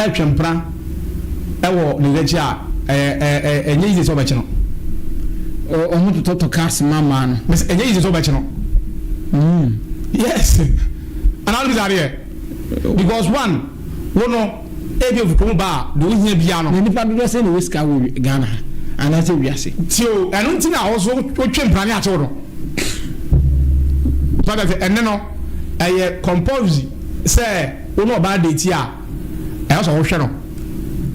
Ɛtwe mpena wɔ ne yere akyi a, ɛyɛ ɛnyɛ easy sɛ ɔbɛkye no. Ɔmo totɔtɔ cars ma mmaa no. Mese ɛnyɛ easy sɛ ɔbɛkye no. Yes. Anaa wode bisa adeɛ? Because one, wo no, ebi ofi kurom ba a, deɛ ohia biara no. Na nipa dodoɔ sɛn na ɛwɔ sika wɔ Ghana ha anaasɛ wiase? Tie o, ɛno nti na wo nso wotwe mpena ne akye wo no. So ate aseɛ? Ɛnɛ no, ɛyɛ compulsory sɛ wo ne ɔbaa date a, ɛwɔ sɛ wohwɛ no.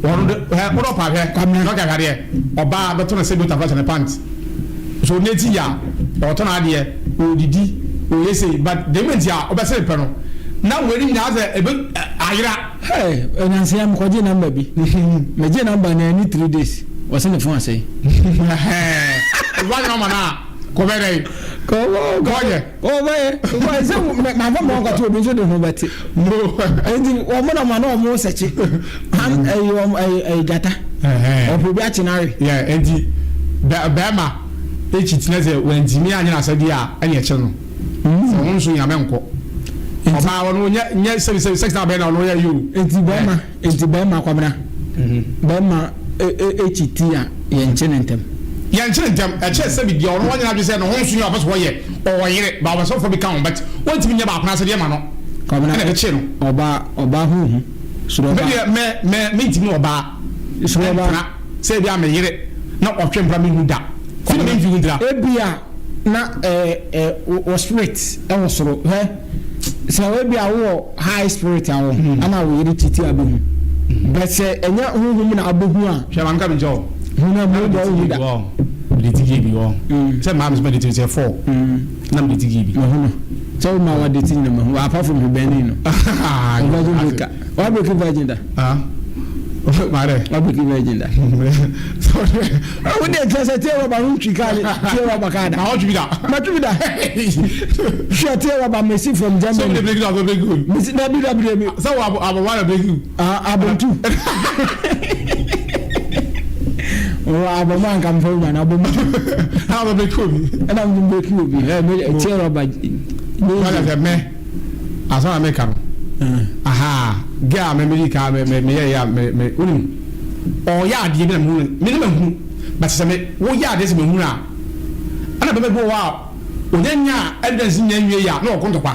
Ɔno de, hɛ, wo ne ɔpa hwɛ, na ɔka hwɛ adeɛ, ɔbaa bɛtɔ no sɛ bi ɔtafra hyɛ ne pant. So ne ti ya, ɔtɔ n'adeɛ, ɔredidi, ɔreyɛ sei, but the moment a wobɛsere pɛ no, na wei no nyinaa sɛ ebe ayera. Hey, nansa yi mekɔgyee number bi. Megyee number no anni 3 days, ɔse ne phone asɛe. Ɛhɛn, woanyɛ ama no a, kɔbɛyɛ dɛn? Kɔnyɛ. Ɔbɛyɛ, ɔbɛyɛ sɛ mafa ma ɔkɔto obi nso de ho bɛte. Nti wɔn na ma na wɔn sɛkye. Han ɛyi wɔn ɛyi ɛyi gyata. Ɔpɛ obi akye n'awe. Yeah, nti bɛrima ekyi tena sɛ wantumi anyɛ n'asɛdeɛ a ɛna ɛkyerɛ no. Sɛ wɔn nso nyame nkɔ. Ɔbaa ɔno nyɛ nyɛ sɛbi sɛbi sex na bɛyɛ na ɔno yɛ yi o. Nti bɛrima nti bɛrima Kwabena bɛrima ekyi ti a yɛnkye ne ntɛm. Yɛnkye ne ntɛm ɛkyerɛ sɛbi deɛ ɔno wanyɛ n'adwene sɛ ne ho nso yɛ ɔpɛ sɛ ɔyɛ ɔwɔ yere ba ɔpɛ sɛ ɔfɔ bi ka ho but wɔntumi nyɛ baako n'asɛdeɛ ma no Kwabena ɛna ɛde kye no. Ɔbaa ɔbaa ho hu soro ɔbaa. Me deɛ mɛ mɛ mentumi ɔbaa soro ɔbaa mpena sɛ ebi a me yere na ɔtwe mpena me hu da fi na me nfi hu ntira. Ebia na ɛɛ ɛ wɔ spirit ɛwɔ soro hwɛ sɛ ebia wowɔ high spirit a wɔ ɛna wo yere titi abɛhu but sɛ ɛnyɛ honhom na abɛhu a. Hwɛ maame ka mi nkyɛn o. Honam mu bɔ wohu da. Mede ti gye bi wɔ sɛ maa mi sɛ mede ti sɛ four na mede ti gye bi. Mahu no sɛ wo ma wa de ti nyina mahu apart from hwebɛni no. Virgin breaker wa break virgin da. Maa dɛ. Wa break virgin da. Wo de kyerɛ sɛ tie rɔba ho ntwi kaa tie rɔba kaa da. Na ɔtwi bi da. Ma twi bi da. Hwɛ tie rɔba mesi from Germany. Sɛ wo de break da break you. Mesi dabi dabi dabi. Sɛ wo abo abo wa na break you. Ah abontu. Wɔ abɔmu anka mfa wo na abɔmu. Na ɔbɛ break obi. Ɛna mo break obi. Ɛ me tie rɔba. Wala sɛ mɛ asɔn na meka no. Aha girl a me me di ka me me me yɛ yɛ me me wonim ɔyɛ adeɛ bi na me hu me ne ma hu but sɛ me woyɛ adeɛ sɛ me hu a ɛna bɛbɛ bi wɔ hɔ a onya nya evidence nya nwie yɛ a na ɔko ntɔkwa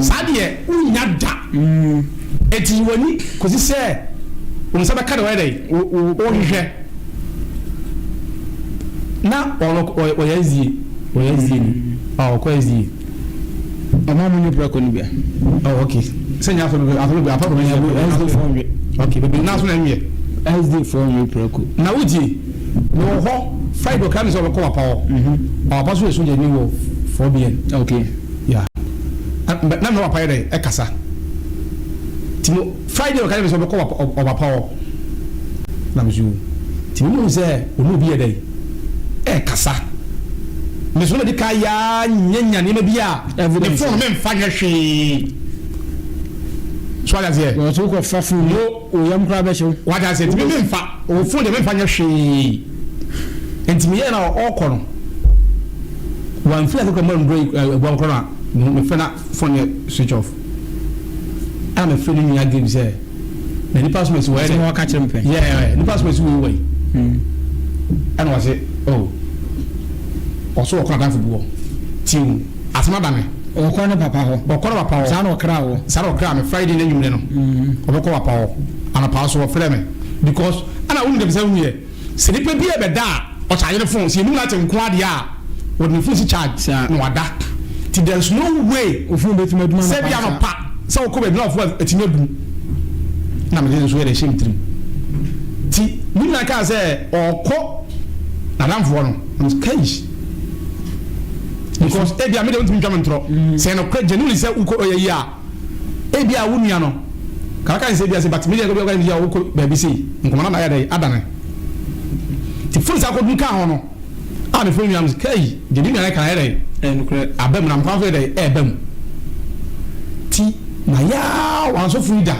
saa deɛ wonya da eti w'ani kɔsi sɛ wɔn nsa bɛka deɛ ɔyɛ dɛ wɔhwehwɛ na ɔno ɔyɛ SDA ɔyɛ SDA ni ɔkɔ SDA. Ɔmo a mo nye prɛko no bia. Oh okay sɛ nyɛ afɔ bebree afɔ bebree afɔ bebree SD foɔ nwe. Okay bebree naa so na nweɛ. SD foɔ nwe prɛko. Na wo tie me wɔ hɔ Friday ɔkra mi sɛ ɔbɛkɔ papa hɔ ɔpapa so yɛ sogyani wɔ 4BN. Okay. Yeah na me papa yɛ dɛ ɛkasa ti mo Friday ɔka kyerɛ me sɛ ɔbɛkɔ ɔpapa hɔ na me so ti me mu sɛ ɔne obi yɛ dɛ ɛkasa me so na di ka yaa nyanya nneɛma bi a ne phone me nfa nyɛ hwee so wate aseɛ. Wɔn so kɔ fa phone no o yam koraa bɛhyew. Wate aseɛ nti me me nfa o phone deɛ me nfa nyɛ hwee nti me yɛ na ɔkɔ no wɔn fi ase kɔ mɔ nduro ɛguam kɔ na me fɛ na phone yɛ switch off ɛna me fɛ ne nua game sɛ na nipa so mesi wɔyɛ dɛ wɔn aka kyerɛ mpɛ yɛ nipa so mesi wei wɔ yi ɛna wɔse oh ɔso ɔkɔ n'adanfo bi wɔ tiw asɛm aba me. Ɔkɔ ne papa hɔ. Ɔkɔ ne papa hɔ. Saa na ɔkra wɔ. Saa na ɔkra me Friday n'anwummerɛ no. Ɔbɛkɔ papa hɔ anɔpa so ɔfrɛ me because ɛna wɔn dɛm sɛ wɔn yɛ sɛ nipa bi ɛbɛda a ɔkyagye ne phone sɛ enum na ate nko adeɛ a wɔde ne phone si charge na wada ti there is no way ofun betumi adum anɔpa sɛ bi anɔpa sɛ ɔkɔ baabi na ɔfo etumi adum na mede nso yɛ dɛ hyɛ me tirim ti ne nyinaa kaa sɛ ɔkɔ n'adamfoɔ no I'm kai because ebi a me de ntumi ntwa me ntorɔ sɛ ɛnokora genuinely sɛ wokɔ ɔyɛ yi a ebi a wo nua no kaka nsɛ bi ase but me de ɛkɔ bi a wokɔ baabi sei nkɔmɔ na ayɛ dɛ adane ti phone sa akɔdum kaa ho no a me phone nua no kai deɛ me nua no ka ayɛ dɛ ɛnokorɛ aba mu na mkwan so yɛ dɛ ɛɛba mu ti na yaa wanso funu da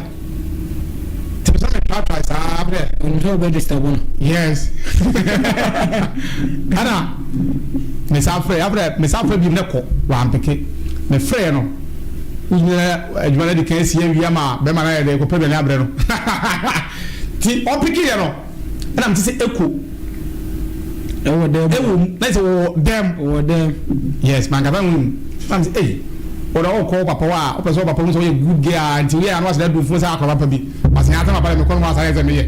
ti sɛ me try saa brɛ ɔno sɛ wobɛ disturb no. Yes, ɛna me sa frɛ afrɛ me sa frɛ bi ne kɔ wampeke me frɛ no. Wotumi sɛ adwuma no adi kan asi awie ama bɛrima no ayɛ dɛ kɔpɛ aduane abrɛ no. Nti ɔpeke yɛ no, ɛna mete sɛ echo. Ɛwɔ dɛm. Ɛwɔ mu, na sɛ wɔwɔ dɛm. Wɔ dɛm. Yes, mankasa ho mu. Na mese, ei, wɔdɔ wokɔ wo papa hɔ a, wopɛ sɛ wo papa hu sɛ woyɛ good girl a, nti woyɛ a na wasɛ dɛ fo sɛ akɔrɔ papa bi. Ɔsɛ yɛn asɛm papa dɛ mekɔ no ho asayɛ sɛ meyɛ.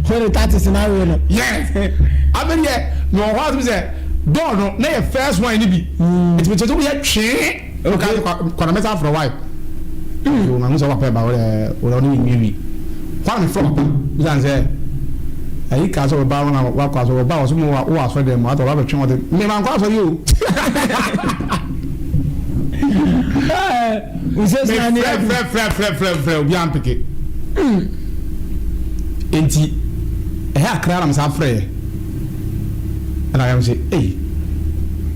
Wode tatis na awe no. Yes. Afei deɛ, mewɔ hɔ a sɛ door no, na yɛ first one no bi. Nti mekyerɛ sɛ woyɛ twee. Okay. Kɔ na mɛsa afrɛ wae. Yo, mahu sɛ wo papa ɛba, wode wode ɔne me nwie. Hɔ a mefrɛ papa, bisa no sɛ, ayi kaa sɛ ɔbɛba na wakɔ asɔre, ɔba a ɔsɛ mo wɔ asɔre dɛm mu, ata ɔba bɛtwe ɔde, me mankɔ asɔre o. Me frɛ frɛ frɛ frɛ frɛ frɛ obi ampeke. Enti, ɛhɛ akra na mesan frɛ yɛ. Ɛna yɛm sɛ, ei,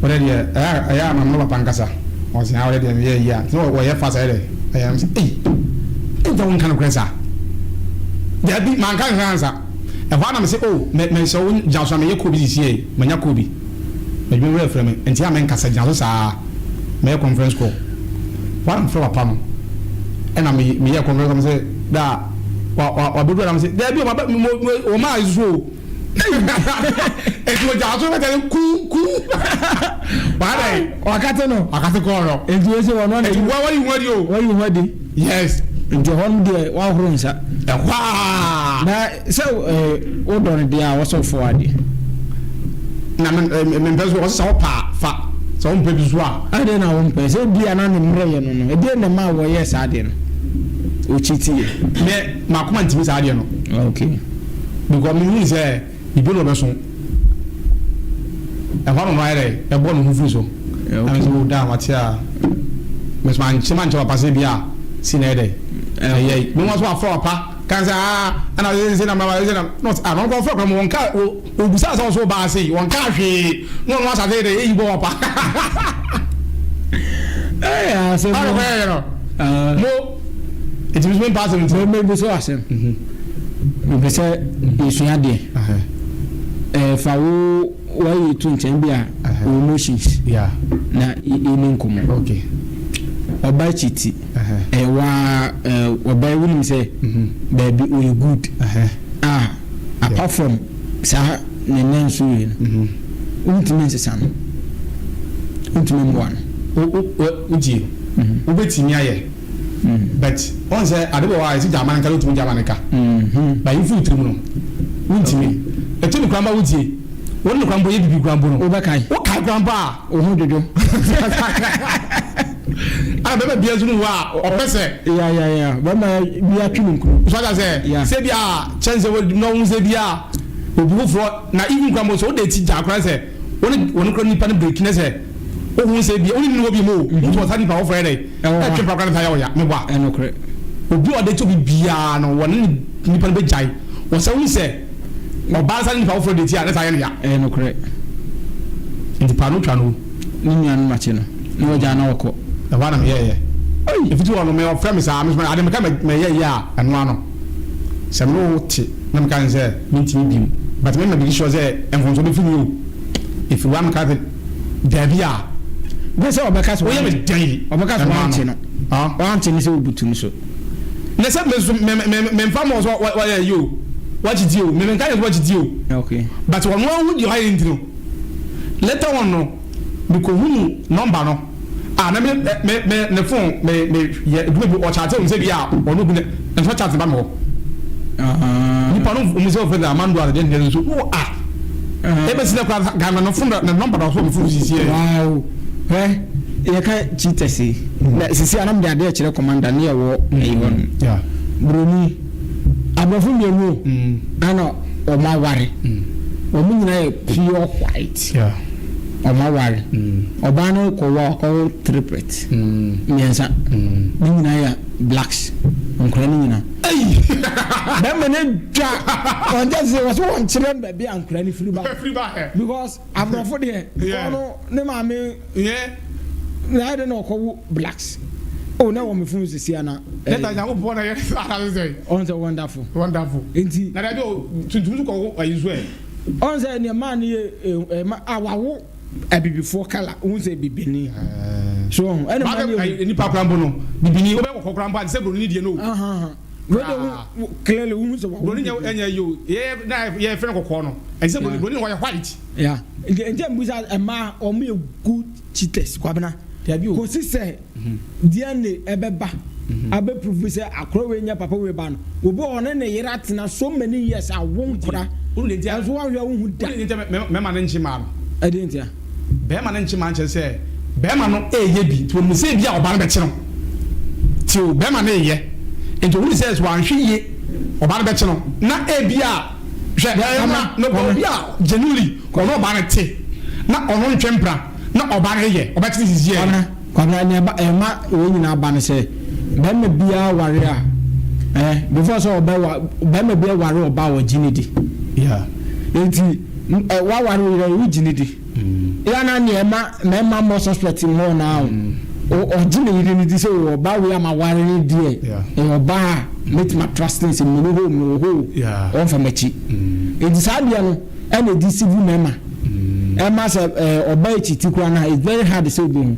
wɔde deɛ ɛyɛ ɛyɛ ama me papa nkasa. Ɔsɛ ha wɔde deɛ meyɛ yi a, nti wɔyɛ fa sɛ ɛdɛ. Ɛyɛ m sɛ, ei, ɛnta wo nka nokorɛ saa. Daabi, manka nokorɛ ansa. Ɛhɔ ara na mese, oh, me me sɛ wo gyina so a meyɛ kɔɔ bi sisi ei, manya kɔɔ bi. M'adwuma wura frɛ me, nti a menkasa, gyina so saa. Mɛyɛ conference call. Hɔ ara na mefrɛ papa no, ɛna me meyɛɛ conference call, mese, daa, wa wa wabɛduru a na mese, daabi o, maba, mo mo wɔmaa nsuo o. Eti ogya so bɛtɛ ku ku. Wada yi. Wakate no. Wakate kɔɔ no. Eti o se wɔn ɔna. Eti wa wɔyi ho adi o. Wɔyi ho adi. Yes. Nti ɛhɔ no deɛ wahoro nsa. Ɛhɔ aa. Na sɛ ɛɛ wodɔ no deɛ a wɔsɔ fo adeɛ. Na me me mpɛ so wɔsɛ sɛ wɔpa fa sɛ wɔn mpɛ bi so a. Adeɛ na wɔn mpɛ sɛ ebi a na ne mmerɛ yɛ no no ɛdeɛ na ɛma wɔyɛ saa adeɛ no okyi ti yɛ. Mɛ makoma ntumi saa adeɛ no. Okay. Because me hu sɛ biribi na ɔbɛso. Ɛhɔ ano no ayɛ dɛ ɛbɔ ne ho firi so. Ɛna me sɛ o daa wate a. Me so mankyɛ mankyɛ papa sɛ bi a si na ɛyɛ dɛ. Ɛyɛ me nwa so afrɛ papa kan sɛ ah ɛna sɛ sɛ na mama sɛ na na ɔsɛ ah na ɔnkɔ ɔfrɛ kora mo wɔn ka obusa sɛ ɔso baa se wɔn ka hwee na ɔno asase dɛ eyi bɔ papa. Ɛyɛ asɛm. Ɔno kɔ yɛ no. Mo Nti me nso mempɛ asɛm nti. Mebisa wo asɛm. Mepɛ sɛ yɛsua adeɛ. Fa wo wayi to nkyɛn bi a wo emotions na yɛni nkɔmmɔ. Ɔba kyiti. Ɛyɛ waa ɔba yi wonim sɛ baabi ɔyɛ good. A apart from saa ne nan nso wei no, wontumi nsesa no. Wontumi mmoa no. Wotie. Wobɛtumi ayɛ. But ɔn sɛ ade wɔ hɔ a yɛsi gya ama no nka na otumi gya ama no ka. But yi firi tirim no wontumi. Ɛtɔ bi koraa mpo a wotie. Wo ne no koraa mpo yɛ bibi koraa mpo no. Wobɛkae. Wokae koraa mpo a. Wo ho dwodwo. Ɛna bɛrima bia nso mu hɔ a ɔpɛ sɛ. Ya ya ya bɛrima bi atwe ne nkuru. So ata sɛ. Ya. Sɛ bi a kyɛn sɛ wɔ na ohun sɛ bi a obi foforɔ na even koraa mpo sɛ wode ti gya koraa sɛ wo ne wɔn koraa nipa no break ne sɛ ohun sɛ bi a wo ne ne wɔ bi mu o. Wotu ɔsa nipa foforɔ yɛ dɛ. Ɛtwe mpra koraa ne saa yɛ ɔya meboa. Ɛnokorɛ. Obi a ɔde kyɛ obi biara no wɔne ne nipa no bɛgyae. Wɔsɛ wohu sɛ ɔbaa nsa ne nipa foforɔ date a ne saa yɛ no ya. Ɛyɛ nokorɛ. Nti paano twa no. Ne nuanom akye no na wɔgyaa no ɔkɔ. Ɛhɔ ara na meyɛeɛ. Ɛfiti hɔ no me ɔfrɛ me saa me nso ade meka mɛyɛ yie a ɛno ara no sɛ me ne wo te na meka ne sɛ mentumi bio but me ma biribi sure sɛ mfomsoɔ bɛfiri me o ɛfiri hɔ a meka sɛ Dabi a. Gye sɛ ɔbɛka sɛ Woyɛ me dɛn yi? Ɔbɛka sɛ wante no. Wante no sɛ wobutu no so. Na sɛ me nso me me me nfa mɔ so wayɛ yi o wakyiti o me me nka yɛ so wakyiti o. Okay. But ɔno ahu deɛ ɔayɛ nti no later on no me kɔ hunu number no a na me me me ne phone me me yɛ edwuma bi ɔkyate wɔn sɛ bi a ɔno bi ne nso chat ba me hɔ. Nipa no ɔmo sɛ ɔfɛ dɛ Amando a deɛ deɛ nso wo a. Ebesi dɛ koraa Ghana no phone ne number da so wɔ me phone sisi yɛ. Wow hwɛ yɛka cheaters yi na sisi a na mede adeɛ kyerɛ commander ne yɛwɔ ɛyi hɔ no broni aborɔfo mmienu o ana wɔn aware wɔn nyinaa yɛ pure white wɔn aware ɔbaa no kɔ wɔ akɔwɔ triplet mmiɛnsa ne nyinaa yɛ blacks nkwadaa no nyinaa. Bɛrima no dwa ɔnkyɛ sɛ wɔsɛ wɔnkyerɛ baabi a nkwadaa no firi ba because aborɔfo deɛ ɔno ne maame na ayɛ dɛ na ɔkɔwo blacks oh na wɔ me phone sisi ana. Neta Nyankopɔn na yɛ saa sɛ. Ɔn sɛ wonderful. Wonderful. Nti. Na dabi o tuntum so kɔwo ayi so ɛ. Ɔn sɛ nea maa no yɛ ɛ ma a wawo. Abibifoɔ colour, wohu sɛ bibini. So ɔho, ɛna ma ne yɛ. Nipa kora mpo no, bibini, wobɛ kɔkɔ kora mpo a, te sɛ broni deɛ no. Wei de wo clearly wohu sɛ wawo. Broni nyɛ ɛnyɛ yi o, yɛ na yɛ fɛn kɔkɔɔ no, ɛnti sɛ broni broni wɔyɛ white. Yeah, nti nti mbusa mmaa wɔn yɛ good cheaters Kwabena. Dabi o. Kɔsi sɛ DNA ɛbɛba abɛ prove sɛ akora wei nyɛ papa wei ba no, obi wɔ hɔ ne ne yere atena so many years awo nkora, ɛnso wanhwɛ a wonhu da. Wone nti mɛma no nkye maa no. Ɛdeɛ ntia? Bɛrima no nkye maa nkyerɛ sɛ bɛrima no reyɛ bi nti onim sɛ ebia ɔbaa no bɛkye no. Ti o, bɛrima no reyɛ nti ohunu sɛ sɛ wanhwɛ yie ɔbaa no bɛkye no na ebia hwɛ bɛrima no obi a genuinely ɔne ɔbaa no te na ɔno ntwe mpena na ɔbaa no reyɛ ɔbɛkye no sisi yɛ. Kwabena, Kwabena nea ɛba ɛma wei nyinaa ba ne sɛ bɛrima biara ware a eh before sɛ ɔbɛ wa bɛrima biara ware ɔbaa a ɔgye ne di. Yeah. Nti waware wo yere a wogye ne di. Yɛ a na nea ɛma mmarima mmɔ suspect more no ara o, ɔgye ne yere no di sɛ o ɔbaa wei a maware no deɛ ɛyɛ ɔbaa a mɛtumi atrust no sɛ meni hɔ o mewɔ hɔ o ɔmfa m'akyi. Nti saa adeɛ no ɛna ɛdi civil mmarima ɛma sɛ ɔbaa ɛkyiti koraa no a it's very hard sɛ wobɛhu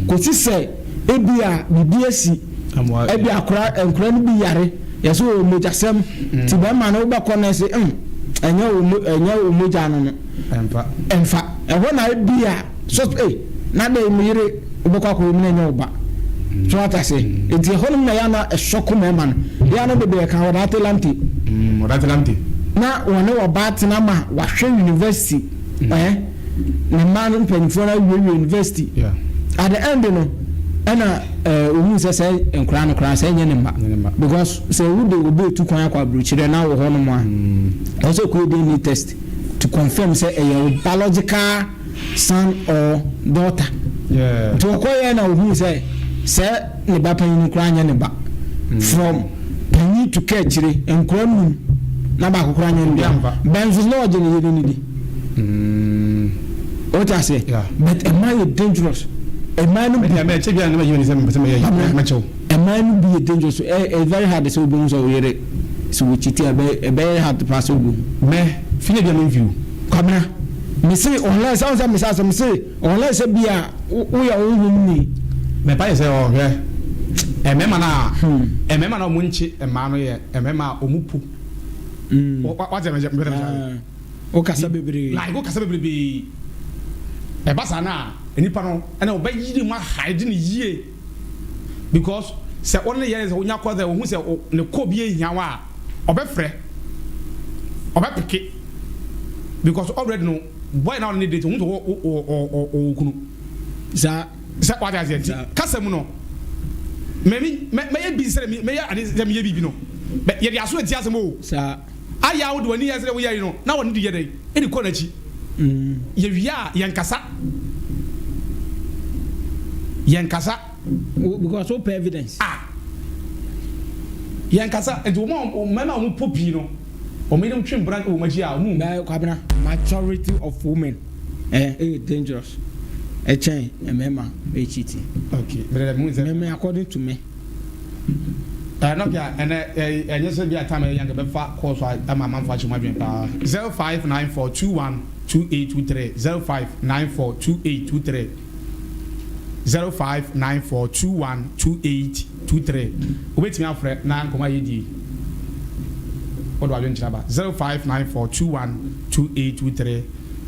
kɔsi sɛ ebia biribi asi, ebia akora nkora no bi yare yɛsɛ wɔ mogyasɛm nti bɛrima no wobɛkɔ no ɛsɛ mm ɛnyɛ wɔ ɛnyɛ wɔ mogya no no Ɛmfa. Ɛmfa. Ɛhɔ na ebia sɔ ei na dɛn me yere wobɛkɔ akɔyɛ mu na ɛnyɛ wo ba. So wate ase? Nti ɛhɔ nom na ɛyɛ a na ɛsɔko mmarima no. Ɛyɛ a na bebree ɛka Ɔdaate Lamptey. Ɔdaate Lamptey. Na wɔne ɔbaa tena ma wahwɛ university eh, ne mma no mpanyinfoɔ no awiewie university. At the end no ɛna eh, ohun sɛ sɛ nkwadaa no koraa sɛ ɛnyɛ ne mma. Because sɛ wode obi etu kwan akɔ aburokyerɛ na wɔ hɔ nom a, ɛwɔ sɛ okɔyɛ DNA test. to confirm sɛ ɛyɛ wo biological son or daughter. Nti ɔkɔyɛɛ na ohuu sɛ sɛ ne ba panyin no koraa nyɛ ne ba. From panyin to ka akyire nkora num na baako koraa nyɛ ne ba. Bɛn nso na ɔgye ne yere no di. Wote aseɛ? But ɛmaa yɛ dangerous. Ɛmaa no bi. Ɛmaa no bi yɛ dangerous. Ɛyɛ very hard sɛ wobɛhu sɛ wo yere. Sɛ wo kyiti a ɛbɛyɛ hard paa sɛ wobɛhu. Mɛ fi na bia me nfi o. Kwabena me se unless ɔn sɛ me sa asɛm me se unless sɛ bia wo yɛ honhom ni. Mɛ pa yɛ sɛ ɔhwɛ ɛmɛma na ɛmɛma na ɔmo nkye mmaa no yɛ ɛmɛma a ɔmo po wate mɛ mɛ mɛ wo kasa bebree like wo kasa bebree ɛba saa na nipa no ɛna ɔbɛ yiri mu ahide ne yie. Because sɛ wo ne no yɛ sɛ wonya kɔ sɛ ohu sɛ ne kɔ bi ehia wo a, ɔbɛfrɛ, ɔbɛpeke because already no boy na ɔne ne date ohun sɛ ɔwɔ kunu. Saa. Sɛ wate aseɛ nti kasa mu no mɛ mɛyɛ busy sɛ mɛyɛ ade sɛ meyɛ biribi no yɛde aso ati asɛm o. Saa. Ayɛ a wode w'ani yɛ sɛ woyɛ yi no na wɔne de yɛ dɛn ɛde kɔ n'akyi. Yɛwie a yɛnkasa. Yɛnkasa. Because wopɛ evidence. Ah. Yɛnkasa. Nti wɔn a mmarima a wɔn po pii no, wɔn yerenom twe mpena wɔ wɔn akyi a wɔn. Bɛɛ Kwabena, majority of women eh, ɛyɛ dangerous ɛkyɛn mmarima ɛyɛ cheating. Okay, bɛrɛ dɛ mu nsɛ. Mɛmɛ according to me. Ɛɛ Nokia ɛnɛ ɛɛ ɛnyɛ sɛ bi a time ɛyɛ yanka bɛfa kɔɔ so ama amanfo akyɛ mu adwene paa. 0594212823 05942823 0594212823 Wobɛtumi afrɛ na nkɔmmɔ a yɛdie wode w'adwenkyerɛ aba 0594212823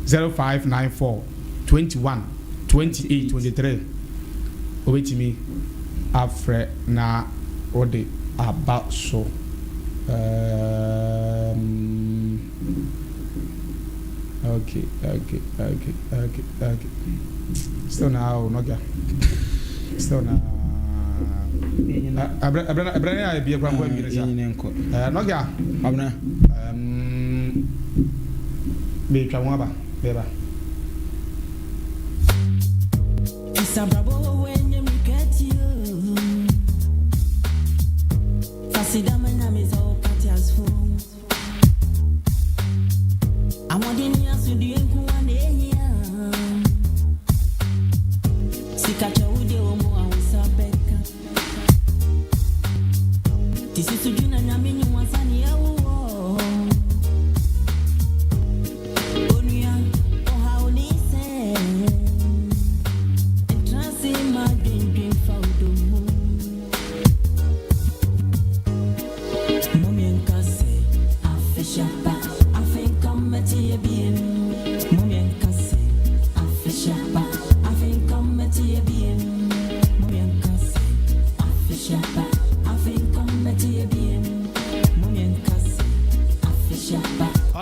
0594 21 28 23 Wobɛtumi afrɛ na wode aba so. Um, okay, okay, okay, okay, okay. Still now, Nokia. Still now. Ɛbrɛ ɛbrɛ ɛbrɛ ne ayɛ bie kura nkɔ ebie ne sa. Nokia. Abena. Um, betwa ho aba, beba.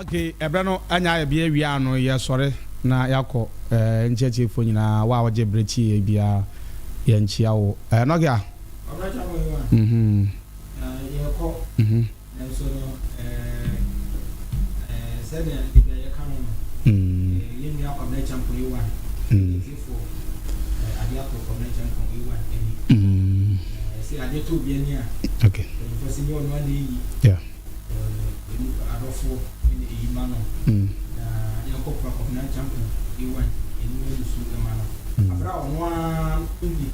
Okay, ɛberɛ no anya ayɛ bi awia ano yɛsɔre na yɛakɔ eh, nkyerɛkyerɛfoɔ nyinaa wo a wɔgye berɛ tie yɛ biara yɛnkyea wo eh, Nokia. Mhm. Mhm. Nanso no, sɛnea da bi a yɛka no no, yɛn nua Kwabena Acheampong Ewan, atiefo, ade atɔ Kwabena Acheampong Ewan ani. Sɛ ade tɔ obi ani a, mpanyinfoɔ sɛ nyɛ ɔno ara na eyi. Nnipa adɔfoɔ na eyi ma no. Na yɛnkɔpra Kwabena Acheampong Ewan anim anusu ma no. Abere a ɔno ara nni.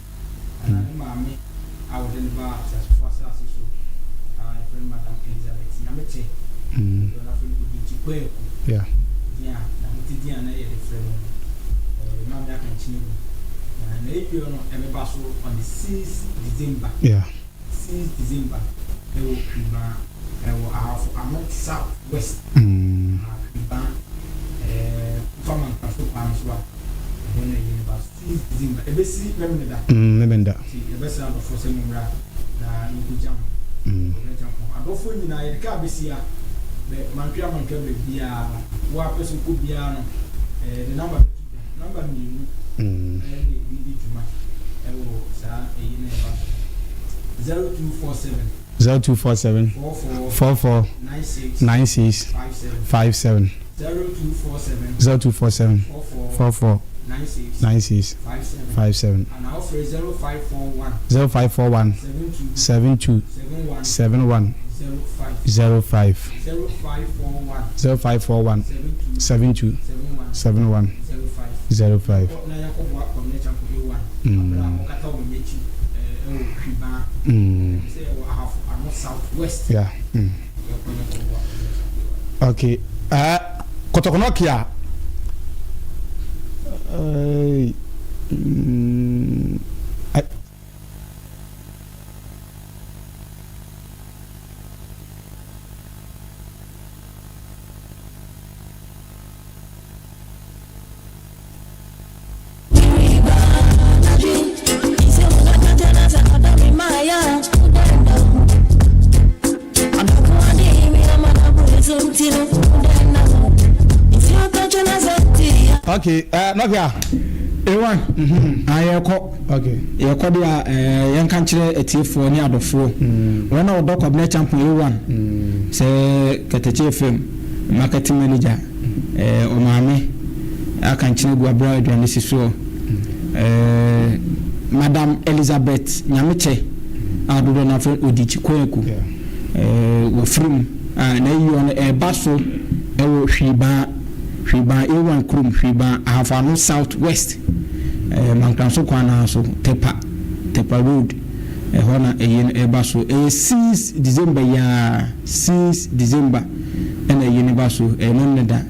anaa ne maame a wɔde no baa ateasefo asase so a yɛfrɛ no Madam Elizabeth Nyamekyɛ, dodoɔ no ara frɛ no Odikyi Kwaku, din a n'ahote din a na yɛde frɛ no no, maame aka nkyene agu. Na n'ayie no ɛbɛba so on the 6 December. 6 December ɛwɔ Kriban, ɛwɔ Ahafo Ano South West, Kriban, ɛɛ wofa Mankraso kwan no so a, ɛhɔ na ayie no ba so. 6 December, ɛbɛsi Memeneda. Memeneda. Nti yɛbɛsrɛ adɔfoɔ sɛ mommra na yɛnkɔgya mo wɔ yɛn Nyankopɔn. Adɔfoɔ nyinaa, yɛde kaa bɛsi ha, bɛ mantwea mantwea baabiara, wo a pɛ sɛ wokɔ biara no, yɛde number bɛto dwa, number mmienu na yɛde di dwuma wɔ saa ɛyi no a ɛba so no, 0247. 0247 44 96 57. 0247 44 96 57. 0541 72 71 05. 0541 72 71 05. Mm. Mm. Yeah. Mm. Okay. Uh, Kɔtɔkɔnɔkia. Uh, mm, Okay, uh, Nokia. Ewan, mm-hmm. ah, yɛkɔ. Okay. Yɛkɔ de a eh, yɛnka nkyerɛ atiefoɔ ne adɔfoɔ. Mm. Wɔn a wɔdɔ Kwabena Champon Ewan. Mm. Sɛ Kɛtɛkye FM marketing manager. Eh, ɔmaame aka nkyene agu abere a aduane si soɔ. Eh, Madam Elizabeth Nyamekyɛ a dodoɔ no afrɛ no Odikyi Kwaku. Eh, wafiri mu a n'ayiyɔ no ɛreba so ɛwɔ Hwibaa, Hwibaa A1 kurom, Hwibaa Ahafo Ano South West, eh, Mankranso kwan no ara so, Tepa, Tepa Road, ɛhɔ na ayie no ɛreba so. Ɛyɛ 6 December yi ara. Since December ɛna ayi no ba so ɛyɛ mɛmene da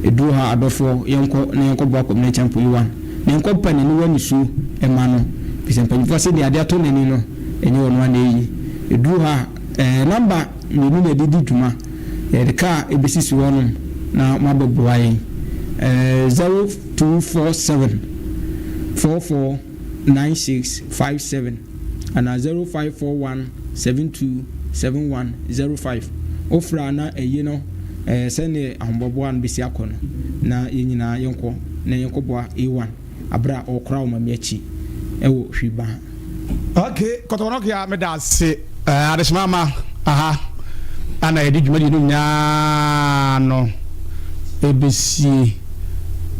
ɛduru hɔ a adɔfoɔ yɛnkɔ na yɛnkɔ boa Kwabena Acheampong Iwan na yɛnkɔ pa n'aniwa nisuo ɛma no fisɛ mpanyinfoɔ se deɛ adeɛ atɔ n'ani no ɛnyɛ ɔno ara na ɛyi ɛduru hɔ a ɛɛ number mmienu na yɛde di dwuma yɛde car ɛbɛsisi hɔ nom na mo abɛboa yɛn ɛɛ 0247 44 9657 anaa 0541 72 7105. Wofrɛ a na ayi no eh, sɛdeɛ ahoboaboa no bɛsi akɔ no, na yɛn nyinaa yɛnkɔ na yɛnkɔboa A1 aberɛ a ɔrekora wo mame akyi wɔ Hwiban. Ok kɔtɔkɔnɔkea meda ase eh, adehyema ama aha ana yɛde dwumadie no nyinaa no ɛbɛsie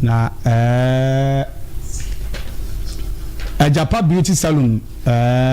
na eh, Agyapa Beauty Salon eh.